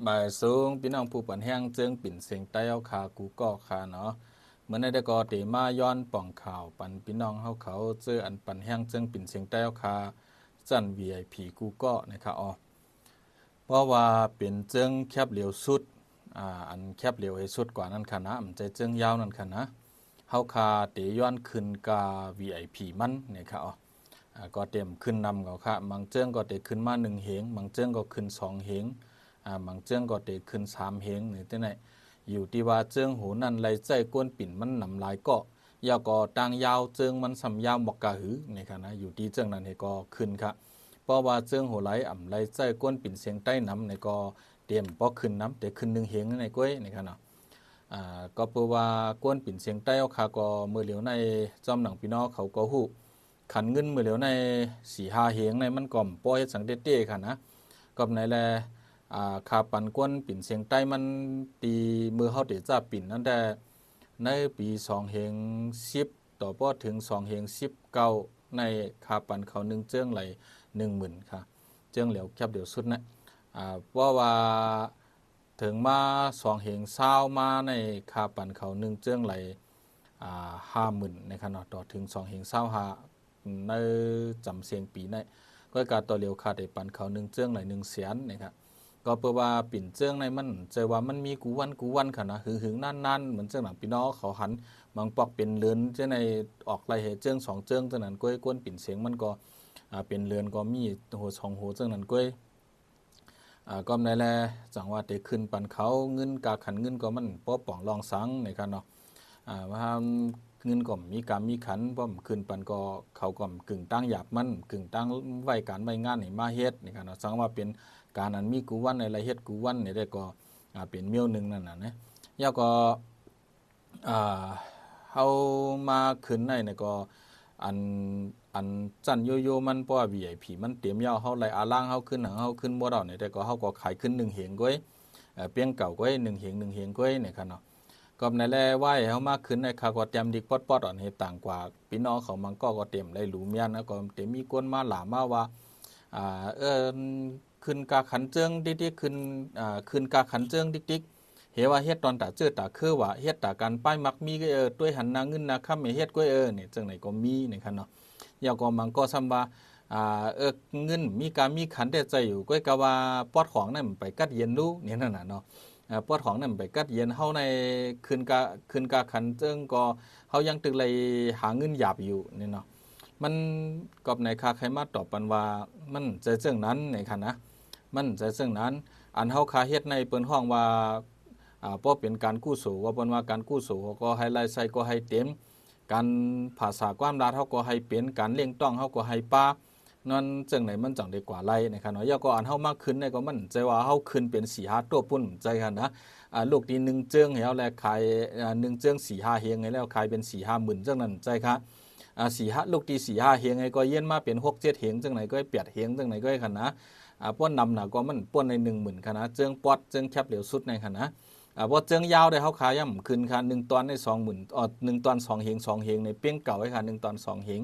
ບາຍສູງພີ່ນ້ອງຜູ້ປັນແຮງເຈີງປິ່ນສຽງໃຕ້ເຮົາຂ້າກູ່ເກາະຂ້າເນາະ. ມື້ນີ້ໄດ້ກໍເຕມາຍ້ອນປ່ອງຂ່າວປັນພີ່ນ້ອງເຮົາເຂົາເຈີອັນປັນແຮງເຈີງປິ່ນສຽງໃຕ້ເຮົາຂ້າຊັ້ນ ວີໄອພີ ກູ່ເກາະນະຄະອໍ. ເພາະວ່າເປັນເຈີງແຄບຫຼຽວສຸດ ອາ ອັນແຄບຫຼຽວໃຫ້ສຸດກວ່ານັ້ນຄະນະ ອຳໃຈເຈີງຍາວນັ້ນຄະນະ. ເຮົາຂ້າເຕຍ້ອນຂຶ້ນກາ ວີໄອພີ ມັນນະຄະອໍ. ອາ ກໍເຕມຂຶ້ນນຳເຂົາຄະ ບາງເຈີງກໍເຕຂຶ້ນມາໜຶ່ງເຮງ ບາງເຈີງກໍຂຶ້ນສອງເຮງ ອາ ບາງເຈີງກໍເຕຂຶ້ນສາມເຮງນີ້ຕິນະ. ຢູ່ທີ່ວ່າເຈີງໂຫນັ້ນໄລ່ໃຊ້ກ້ວນປິ່ນມັນນຳຫຼາຍເກາະ ແລ້ວກໍຕ່າງຍາວເຈີງມັນສ່ຳຍາວໝວກກະຫືນີ້ຄະນະ. ຢູ່ທີ່ເຈີງນັ້ນໃຫ້ກໍຂຶ້ນຄະ ເພາະວ່າເຈີງໂຫໄລອຳໄລ່ໃຊ້ກ້ວນປິ່ນສຽງໃຕ້ນຳນີ້ກໍເຕມບໍ່ຂຶ້ນນຳ ແຕ່ຂຶ້ນໜຶ່ງເຮງໃນກ້ວຍນີ້ຄະເນາະ. ອາ ກໍເພາະວ່າກ້ວນປິ່ນສຽງໃຕ້ເຮົາຂ້າກໍມື້ຫຼຽວໃນ ຈອມໜັງພີ່ນ້ອງເຂົາກໍຮູ້ ຂັນເງິນມື້ຫຼຽວໃນສີ່ຫ້າເຮງໃນມັນກໍບໍ່ເຮັດສັງເຕເຕ້ຄະນະ. ກໍໃນແລ ອາ ຄ່າປັນກ້ວນປິ່ນສຽງໃຕ້ມັນ ທີ່ມື້ເຮົາເຕຈະປິ່ນນັ້ນແຕ່ ໃນປີສອງເຮງສິບຕໍ່ພໍເຖິງສອງເຮງສິບເກົ້າໃນ ຄ່າປັນເຂົາໜຶ່ງເຈີງໄຫຼໜຶ່ງໝື່ນຄະ ເຈີງຫຼຽວແຄບຫຼຽວສຸດນະ. ອາ ເພາະວ່າເຖິງມາສອງເຮງຊາວມາໃນ ຄ່າປັນເຂົາໜຶ່ງເຈີງໄຫຼ ອາ ຫ້າໝື່ນນະຄະເນາະ ຕໍ່ເຖິງສອງເຮງຊາວຫ້າ ໃນຈຳສຽງປີໃນ ກໍກະຕໍ່ຫຼຽວຂ້າໄດ້ປັນເຂົາໜຶ່ງເຈີງໄຫຼໜຶ່ງແສນນະຄະ. ກໍເພາະວ່າປິ່ນເຈີງໃນມັນໃຈວ່າມັນມີກູ່ວັນກູ່ວັນຄະນະ ຫຶງໆນານໆ ເໝືອນຈັ່ງໜັງພີ່ນ້ອງເຂົາຫັນ ບາງປອກເປັນເດືອນຈັ່ງໃນ ອອກໄລ່ໃຫ້ເຈີງສອງເຈີງຈັ່ງນັ້ນກ້ວຍ ກ້ວນປິ່ນສຽງມັນກໍ ອາ ເປັນເດືອນກໍມີໂຫສອງໂຫຈັ່ງນັ້ນກ້ວຍ. ອາ ກໍໃນແລ ຈັ່ງວ່າເຕຂຶ້ນປັນເຂົາ ເງິນກາຂັນເງິນກໍມັນບໍ່ປອງລອງສັງນີ້ຄະເນາະ. ອາ ວ່າເງິນກໍມີກາມີຂັນ ບໍ່ຂຶ້ນປັນກໍເຂົາກໍກຶ່ງຕັ້ງຢາບມັນ ກຶ່ງຕັ້ງໄວ້ການໄວ້ງານໃຫ້ມາເຮັດນີ້ຄະເນາະ. ສັງວ່າເປັນການອັນມີກູ່ວັນໃນລະເຮັດກູ່ວັນນີ້ໄດ້ກໍ ອາ ເປັນແນວໜຶ່ງນັ້ນນະ. ແລ້ວກໍ ອາ ເຮົາມາຂຶ້ນໃນນີ້ກໍ ອັນ ອັນຊັ້ນໂຍໂຍ່ມັນ ເພາະວ່າ ວີໄອພີ ມັນເຕັມແລ້ວ ເຮົາໄລ່ອາລາງເຮົາຂຶ້ນ ຫຍັງເຮົາຂຶ້ນບໍ່ໄດ້ນີ້ ແຕ່ກໍເຮົາກໍຂາຍຂຶ້ນໜຶ່ງເຮງກ້ວຍ ເອີ ປຽງເກົ່າກ້ວຍ ໜຶ່ງເຮງ ໜຶ່ງເຮງກ້ວຍນີ້ຄະເນາະ. ກໍໃນແລ ວ່າໃຫ້ເຮົາມາຂຶ້ນໃນ ຂ້າກໍຕຽມດິກປອດໆ ອັນເຮັດຕ່າງກວ່າ ພີ່ນ້ອງເຂົາມັງກໍ ກໍຕຽມໄດ້ຫຼູມຽນ ແລ້ວກໍເຕມີຄົນມາຫຼາມາວ່າ ອາ ເອີ ຂຶ້ນກາຂັນເຈີງດິກໆ ຂຶ້ນ ອາ ຂຶ້ນກາຂັນເຈີງດິກໆ ເຮັດວ່າເຮັດຕອນຕາເຈີຕາເຄືວ່າ ເຮັດຕາການປ້າຍມັກມີ ເອີ ຕວຍຫັນໜ້າເງິນໜ້າຄຳໃຫ້ເຮັດກ້ວຍ ເອີ ນີ້ຈັ່ງໃດກໍມີນີ້ຄະເນາະ. ແລ້ວກໍມັງກໍຊ້ຳວ່າ ອາ ເອີ ເງິນມີກາມີຂັນແຕ່ໃຈຢູ່ ກ້ວຍກະວ່າປອດຂອງນັ້ນໄປກັດເຢັນລູ້ ນີ້ນັ້ນນະເນາະ. ອາ ປອດຂອງນັ້ນໄປກັດເຢັນ ເຮົາໃນຂຶ້ນກາ ຂຶ້ນກາຂັນເຈີງກໍ ເຮົາຍັງຕຶກໄລ່ຫາເງິນຢາບຢູ່ນີ້ເນາະ. ມັນ ກໍໃນຂ້າໄຄມາຕອບປັນວ່າ ມັນໃຈເຊິ່ງນັ້ນໃນຄະນະ ມັນໃຈເຊິ່ງນັ້ນ. ອັນເຮົາຄາເຮັດໃນເພິ່ນຮ້ອງວ່າ ອາ ບໍ່ເປັນການກຸໂສ ວ່າເພິ່ນວ່າການກຸໂສ ເຮົາກໍໃຫ້ໄລ່ໃສ່ກໍໃຫ້ເຕັມ ການພາສາຄວາມລາດເຮົາກໍໃຫ້ເປັນ ການເລັ່ງຕ້ອງເຮົາກໍໃຫ້ປາ ນັ້ນຈັ່ງໃດມັນຈັ່ງໄດ້ກວ່າໄລ່ນະຄະເນາະ. ແລ້ວກໍອັນເຮົາມາຂຶ້ນນີ້ກໍມັນໃຈວ່າເຮົາຂຶ້ນເປັນສີ່ຫ້າຕົວປຸ້ນ ໃຈຫັ້ນນະ. ອາ ລູກທີ່ໜຶ່ງເຈີງໃຫ້ເຮົາແລ້ວຂາຍ ອາ ໜຶ່ງເຈີງສີ່ຫ້າເຮງໃຫ້ແລ້ວຂາຍເປັນສີ່ຫ້າໝື່ນ ຈັ່ງນັ້ນໃຈຄະ. ອາ ສີ່ຫ້າ ລູກທີ່ສີ່ຫ້າເຮງໃຫ້ກໍເຢັນມາເປັນຫົກເຈັດເຮງ ຈັ່ງໃດກໍແປດເຮງ ຈັ່ງໃດກໍຫັ້ນນະ. ອາ ປ້ນນຳນະກໍມັນປ້ນໃນໜຶ່ງໝື່ນຄະນະ ເຈີງປອດ ເຈີງແຄບຫຼຽວສຸດໃນຫັ້ນນະ. ອາ ບໍ່ເຈີງຍາວໄດ້ ເຮົາຂາຍຍ່ຳຂຶ້ນຄ່າ ໜຶ່ງຕອນໃນສອງໝື່ນ ເອີ ໜຶ່ງຕອນສອງເຮງ ສອງເຮງໃນເປັງເກົ່າໄວ້ຄ່າ ໜຶ່ງຕອນສອງເຮງ.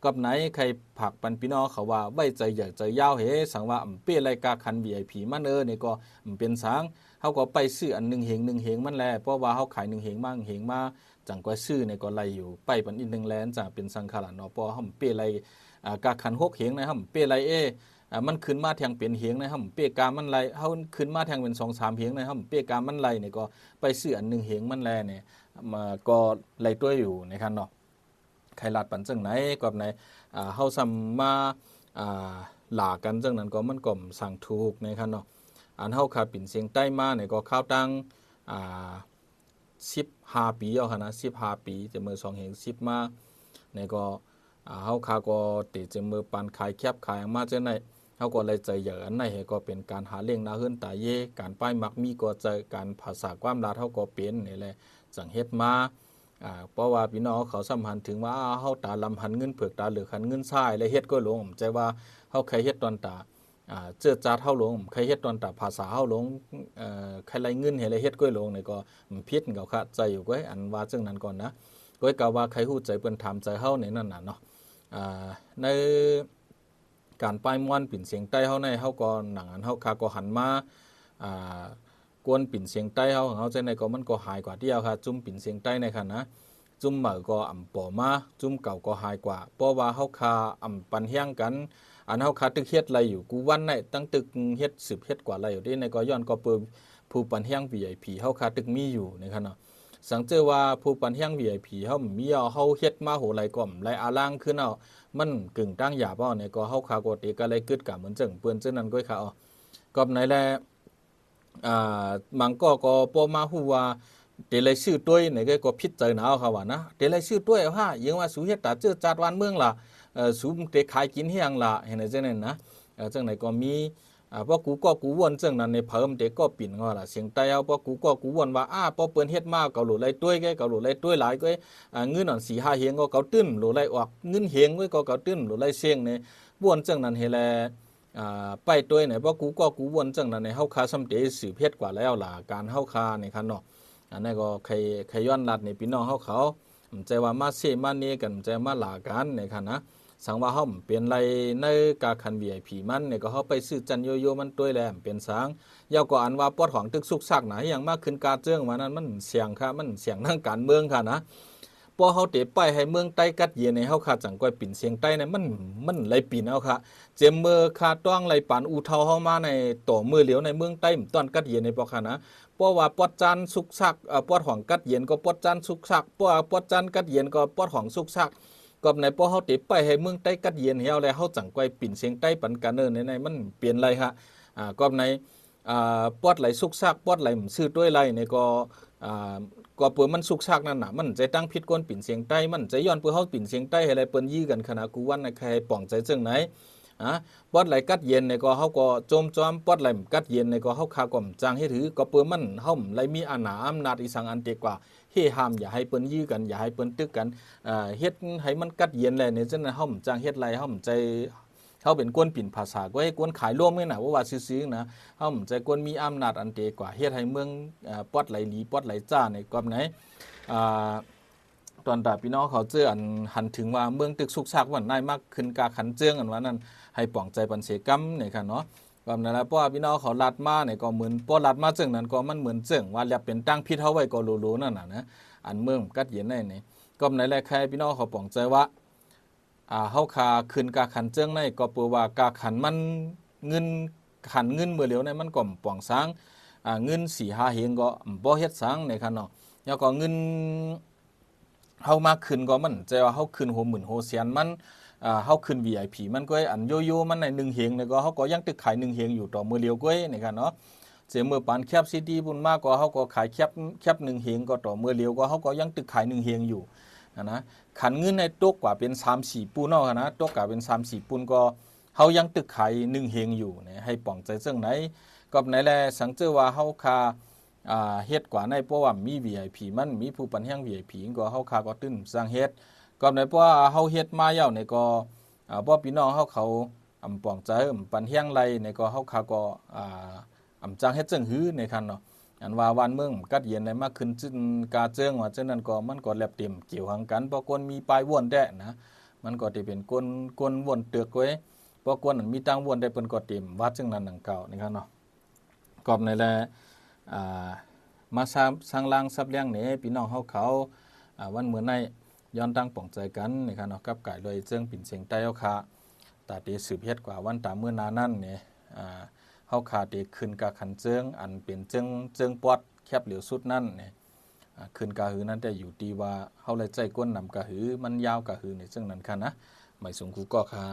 ກັບໃນໄຄຝາກປັນພີ່ນ້ອງເຂົາວ່າ ໄວ້ໃຈໃຫຍ່ໃຈຍາວເຮ ສັງວ່າອຳເປ້ໄລ່ກາຄັນ ວີໄອພີ ມັນເອີ ນີ້ກໍອຳເປັນສັງ ເຮົາກໍໄປຊື້ອັນໜຶ່ງເຮງ ໜຶ່ງເຮງມັນແລ ເພາະວ່າເຮົາຂາຍໜຶ່ງເຮງມາ ໜຶ່ງເຮງມາ ຈັ່ງກວ່າຊື້ນີ້ກໍໄລ່ຢູ່ ໄປປັນອີກໜຶ່ງແລ ຈັ່ງເປັນສັງຂະລະເນາະ. ເພາະເຮົາອຳເປ້ໄລ່ ອາ ກາຄັນຫົກເຮງໃນ ເຮົາອຳເປ້ໄລ່ເອ ອາ ມັນຂຶ້ນມາແທ່ງເປັນເຮງໃນ ເຮົາອຳເປ້ກາມັນໄລ່ ເຮົາຂຶ້ນມາແທ່ງເປັນສອງສາມເຮງໃນ ເຮົາອຳເປ້ກາມັນໄລ່ນີ້ ກໍໄປຊື້ອັນໜຶ່ງເຮງມັນແລນີ້ ມາ ກໍໄລ່ຕົວຢູ່ໃນຄັນເນາະ. ໄຄລາດປັນຈັ່ງໃດ ກໍໃນ ອາ ເຮົາຊ້ຳມາ ອາ ຫຼາກັນຈັ່ງນັ້ນ ກໍມັນກໍບໍ່ສັງຖືກໃນຄັນເນາະ. ອັນເຮົາຄາປິ່ນສຽງໃຕ້ມານີ້ ກໍຄາວຕັ້ງ ອາ ສິບຫ້າປີແລ້ວຫັ້ນນະ ສິບຫ້າປີ ແຕ່ເມື່ອສອງເຮງສິບມານີ້ ກໍ ອາ ເຮົາຄາກໍເຕຈະເມີປານຂາຍແຄບຂາຍຫຍັງມາຈັ່ງໃດ ເຮົາກໍໄດ້ໃຈໃຫຍ່ອັນໃດ ໃຫ້ກໍເປັນການຫາລ້ຽງໜ້າເຮືອນຕາເຢ ການປ້າຍມັກມີກໍໃຈ ການພາສາຄວາມລາດເຮົາກໍເປັນນີ້ແຫຼະ ຈັ່ງເຮັດມາ. ອາ ເພາະວ່າພີ່ນ້ອງເຂົາສຳຄັນເຖິງວ່າ ເຮົາຕາດຳຫັນເງິນເຜືອກ ຕາເຫຼືອກຫັນເງິນຊາຍ ແລະ ເຮັດກ້ວຍຫຼົງ ໃຈວ່າເຮົາໃຄເຮັດຕອນຕາ ອາ ເຈີດຈາດເຮົາຫຼົງ ໃຄເຮັດຕອນຕາພາສາເຮົາຫຼົງ ເອີ ໃຄໄລ່ເງິນໃຫ້ ແລະ ເຮັດກ້ວຍຫຼົງນີ້ ກໍຜິດເຂົາຄະ ໃຈຢູ່ກ້ວຍ ອັນວ່າຈັ່ງນັ້ນກ່ອນນະ. ກ້ວຍກະວ່າໃຄຮູ້ໃຈເພິ່ນຖາມໃຈເຮົາໃນນັ້ນນະເນາະ. ອາ ໃນ ການປ້າຍມ່ວນປິ່ນສຽງໃຕ້ເຮົາໃນ ເຮົາກໍໜັງອັນເຮົາຄາກໍຫັນມາ ອ່າ ກວນປິ່ນສຽງໃຕ້ເຮົາ ເຮົາຈັ່ງໃດກໍມັນກໍຫາຍກວ່າດຽວຄ່ະ ຈຸ້ມປິ່ນສຽງໃຕ້ໃນຂະນະ ຈຸ້ມໃໝ່ກໍອຳບໍ່ມາ ຈຸ້ມເກົ່າກໍຫາຍກວ່າ ເພາະວ່າເຮົາຄ່າອຳປັນແຮງກັນ ອັນເຮົາຄ່າຕຶກເຮັດໄດ້ຢູ່ກູວັນໃນ ຕັ້ງຕຶກເຮັດ ສືບເຮັດກວ່າໄດ້ຢູ່ເດ້ ໃນກໍຍ້ອນກໍເປີ ຜູ້ປັນແຮງ ວີໄອພີ ເຮົາຄ່າຕຶກມີຢູ່ໃນຂະນະ ສັງເຈີວ່າຜູ້ປັນແຮງ ວີໄອພີ ເຮົາມີເອົາ ເຮົາເຮັດມາໂຫໄລກໍໄດ້ອາລາງຂຶ້ນເອົາ ມັນກຶ່ງຕັ້ງຢາບເອົາໃນກໍເຮົາຄ່າກໍເຕກະໄລກຶດກະເໝືອນເຊິ່ງເປີ້ນເຊິ່ງນັ້ນກ້ອຍຄ່ະເອົາ ກອບໃນແລ ອ່າ ບາງກໍກໍພໍມາຮູ້ວ່າເຕໄລຊື້ຕົວໃນກໍຜິດໃຈນາວເຂົາວ່ານະ ເຕໄລຊື້ຕົວເອົາຫາ ຍິງວ່າສູເຮັດຕາເຈີຈາດວານເມືອງລະ ເອີ ສູເຕຂາຍກິນແຮງລະ ເຫັນຈັ່ງນັ້ນນະ ເອີ ຈັ່ງໃດກໍມີ ອ່າ ພວກກູກໍກູວນເຊິ່ງນັ້ນໃນເພີມເຕກໍປິ່ນວ່າລະ ສຽງໃຕ້ເຮົາ ພວກກູກໍກູວນວ່າ ອ່າ ພໍເພິ່ນເຮັດມາເຂົາໂຫຼໄລຕົວແກ ເຂົາໂຫຼໄລຕົວຫຼາຍກວ່າ ອ່າ ເງິນອັນສີ່ຫ້າເຮງກໍເຂົາຕື່ມໂຫຼໄລອອກ ເງິນເຮງໄວ້ກໍເຂົາຕື່ມໂຫຼໄລເຊັງໃນ ວນເຊິ່ງນັ້ນເຮແລ ອ່າ ໄປຕົວໃນ ເພາະກູກໍກູວນຈັ່ງນັ້ນໃນ ເຮົາຄ່າສ່ຳເຕສືບເຮັດກວ່າແລ້ວລະ ການເຮົາຄ່າໃນຄັນເນາະ ອັນນັ້ນກໍໃຄ ໃຄຍ້ອນລັດໃນພີ່ນ້ອງເຮົາເຂົາ ບໍ່ໃຈວ່າມາເຊມາເນກັນ ບໍ່ໃຈມາຫຼາກັນໃນຄັນນະ ສັງວ່າເຮົາເປັນໄລໃນກາຄັນ ວີໄອພີ ມັນໃນ ກໍເຮົາໄປຊື້ຈັນໂຍໂຍມັນຕົວແລ້ວເປັນສັງ ແລ້ວກໍອັນວ່າປອດຫອງຕຶກສຸກຊັກນະ ຫຍັງມາຂຶ້ນກາເຈິງວ່ານັ້ນ ມັນສຽງຄ່ະ ມັນສຽງທາງການເມືອງຄ່ະນະ ພໍເຮົາເຕໄປໃຫ້ເມືອງໃຕ້ກັດເຢັນໃນ ເຮົາຄ່າຈັ່ງກອຍປິ່ນສຽງໃຕ້ໃນ ມັນ ມັນໄລປິ່ນເອົາຄ່ະ ເຈັມເມີຄ່າຕ້ອງໄລປານອູ່ເທົາເຮົາມາໃນ ຕໍ່ມື້ຫຼຽວໃນເມືອງໃຕ້ມັນຕ້ອນກັດເຢັນໃນ ເພາະຂະນະ ເພາະວ່າປອດຈັນສຸກຊັກ ເອີ ປອດຫອງກັດເຢັນກໍປອດຈັນສຸກຊັກ ເພາະວ່າປອດຈັນກັດເຢັນກໍປອດຫອງສຸກຊັກ ກອບໃນ ພໍເຮົາເຕໄປໃຫ້ເມືອງໃຕ້ກັດເຢັນແລ້ວ ແລະ ເຮົາຈັ່ງກອຍປິ່ນສຽງໃຕ້ປັນກັນເນີ ໃນ ໃນມັນເປັນໄລຄ່ະ ອ່າ ກອບໃນ ອ່າ ປອດໄລສຸກຊັກ ປອດໄລມັນຊື້ຕົວໄລໃນກໍ ອ່າ ກໍເປີມັນສຸກຊັກນັ້ນນະ ມັນຈະຕັ້ງຜິດກວນປິ່ນສຽງໃຕ້ ມັນຈະຍ້ອນເປີເຮົາປິ່ນສຽງໃຕ້ໃຫ້ໄລເພິ່ນຢື້ກັນຂະນະ ກູວັນນະ ໃຄປອງໃຈເຊິ່ງໃນ ອາ ປອດໄລກັດເຢັນໃນກໍເຮົາກໍໂຈມຈອມ ປອດໄລມັນກັດເຢັນໃນກໍເຮົາຄ່າກໍມັນຈ້າງເຮັດຫື ກໍເປີມັນ ເຮົາມັນໄລມີອານາອຳນາດອີ່ສັງອັນເຕກວ່າ ເຮຫ້າມ ຢ່າໃຫ້ເພິ່ນຢື້ກັນ ຢ່າໃຫ້ເພິ່ນຕຶກກັນ ເຮັດໃຫ້ມັນກັດເຢັນແລະ ໃນຈັ່ງນັ້ນເຮົາມັນຈ້າງເຮັດໄລ ເຮົາມັນໃຈ ເຮົາເປັນຄົນປິ່ນພາສາ ກໍໃຫ້ຄົນຂາຍລົມນີ້ນະ ເວົ້າວ່າຊື່ໆນະ ເຮົາມັນໃຈຄົນມີອຳນາດອັນເຕກວ່າ ເຮັດໃຫ້ເມືອງ ອາ ປອດໄລລີ ປອດໄລຈ້າໃນກອບໃນ ອາ ຕອນຕາພີ່ນ້ອງເຂົາເຈີອັນຫັນເຖິງວ່າເມືອງຕຶກສຸກຊັກວັນນາຍມັກຂຶ້ນກາຂັນເຈິງອັນວ່ານັ້ນ ໃຫ້ປອງໃຈປັນເສກຳໃນຄັນເນາະ ກອບນັ້ນລະ ເພາະວ່າພີ່ນ້ອງເຂົາລັດມາໃນກໍເໝືອນ ພໍລັດມາເຊິ່ງນັ້ນກໍມັນເໝືອນເຊິ່ງວ່າແລບເປັນຕັ້ງຜິດເຮົາໄວ້ກໍໂລໆນັ້ນນະ ອັນເມືອງກັດເຢັນໃນນີ້ ກອບໃນແລະ ໃຫ້ພີ່ນ້ອງເຂົາປອງໃຈວ່າ ອ່າ ເຮົາຄ່າຂຶ້ນກາຂັນເຈິງໃນ ກໍເພາະວ່າກາຂັນມັນ ເງິນ ຂັນເງິນເມື່ອຫຼຽວໃນມັນກໍບໍ່ປອງສັງ ອ່າ ເງິນສີ່ຫ້າເຮງກໍບໍ່ເຮັດສັງໃນຄັນເນາະ ແລ້ວກໍເງິນເຮົາມາຂຶ້ນກໍມັນຈະວ່າເຮົາຂຶ້ນຫົວໝື່ນຫົວແສນມັນ ອ່າ ເຮົາຂຶ້ນ ວີໄອພີ ມັນກໍອັນໂຍໂຍມັນໃນໜຶ່ງເຮງໃນກໍເຮົາກໍຍັງຕຶກຂາຍໜຶ່ງເຮງຢູ່ຕໍ່ມື້ຫຼຽວກໍໃນຄັນເນາະ ເສຍເມື່ອປານແຄບຊີດີພຸ້ນມາກໍເຮົາກໍຂາຍແຄບ ແຄບໜຶ່ງເຮງກໍຕໍ່ມື້ຫຼຽວກໍເຮົາກໍຍັງຕຶກຂາຍໜຶ່ງເຮງຢູ່ຫັ້ນນະ ຂັນເງິນໃນຕົກກວ່າເປັນສາມສີ່ປຸ້ນເນາະຫັ້ນນະ ຕົກກວ່າເປັນສາມສີ່ປຸ້ນກໍເຮົາຍັງຕຶກຂາຍໜຶ່ງເຮງຢູ່ໃນ ໃຫ້ປອງໃຈເຊິ່ງໃນ ກອບໃນແລະ ສັງເຈີວ່າເຮົາຄ່າ ອ່າ ເຮັດກວ່າໃນ ເພາະວ່າມີ ວີໄອພີ ມັນມີຜູ້ປັນແຮງ ວີໄອພີ ກໍເຮົາຄ່າກໍຕື່ມສ້າງເຮັດ ກອບໃນ ເພາະວ່າເຮົາເຮັດມາແລ້ວໃນກໍ ອ່າ ບໍ່ ພີ່ນ້ອງເຮົາເຂົາ ອຳປອງໃຈ ອຳປັນແຮງໄລໃນກໍເຮົາຄ່າກໍ ອ່າ ອຳຈ້າງເຮັດເຊິ່ງຫືໃນຄັນເນາະ ອັນວ່າວານເມືອງກັດເຢັນໃນມາຂຶ້ນຈຶ່ງກາເຈິງວ່າຈັ່ງນັ້ນກໍມັນກໍແລບເຕັມກ່ຽວຫາງກັນ ເພາະຄົນມີປ້າຍວນແທ້ນະ ມັນກໍໄດ້ເປັນຄົນ ຄົນວນເຕີກເວີຍ ເພາະຄົນອັນມີຕັ້ງວນໄດ້ເພິ່ນກໍເຕັມວ່າຈັ່ງນັ້ນດັ່ງກ່າວໃນຄັນເນາະ ກອບໃນແລະ ອ່າ ມາສ້າງ ສ້າງລາງສັບລ້ຽງໃນພີ່ນ້ອງເຮົາເຂົາ ອ່າ ວັນມື້ໃນ ຍ້ອນຕັ້ງປອງໃຈກັນນີ້ຄ່ະເນາະ ກັບກາຍລວຍເຈິງປິ່ນສຽງໃຕ້ເຮົາຄ່າ ຕາເຕສືບເຮັດກວ່າວັນຕາມື້ໜ້ານັ້ນນີ້ ອ່າ ເຮົາຄ່າເຕຂຶ້ນກາຂັນເຈິງ ອັນເປັນເຈິງ ເຈິງປອດແຄບຫຼຽວສຸດນັ້ນນີ້ ອ່າ ຂຶ້ນກາຫືນັ້ນ ແຕ່ຢູ່ທີ່ວ່າເຮົາໄດ້ໃຊ້ກົ້ນນຳກາຫື ມັນຍາວກາຫືໃນເຊິ່ງນັ້ນຄ່ະນະ ໝາຍສູງຄູກໍຄ່ະ.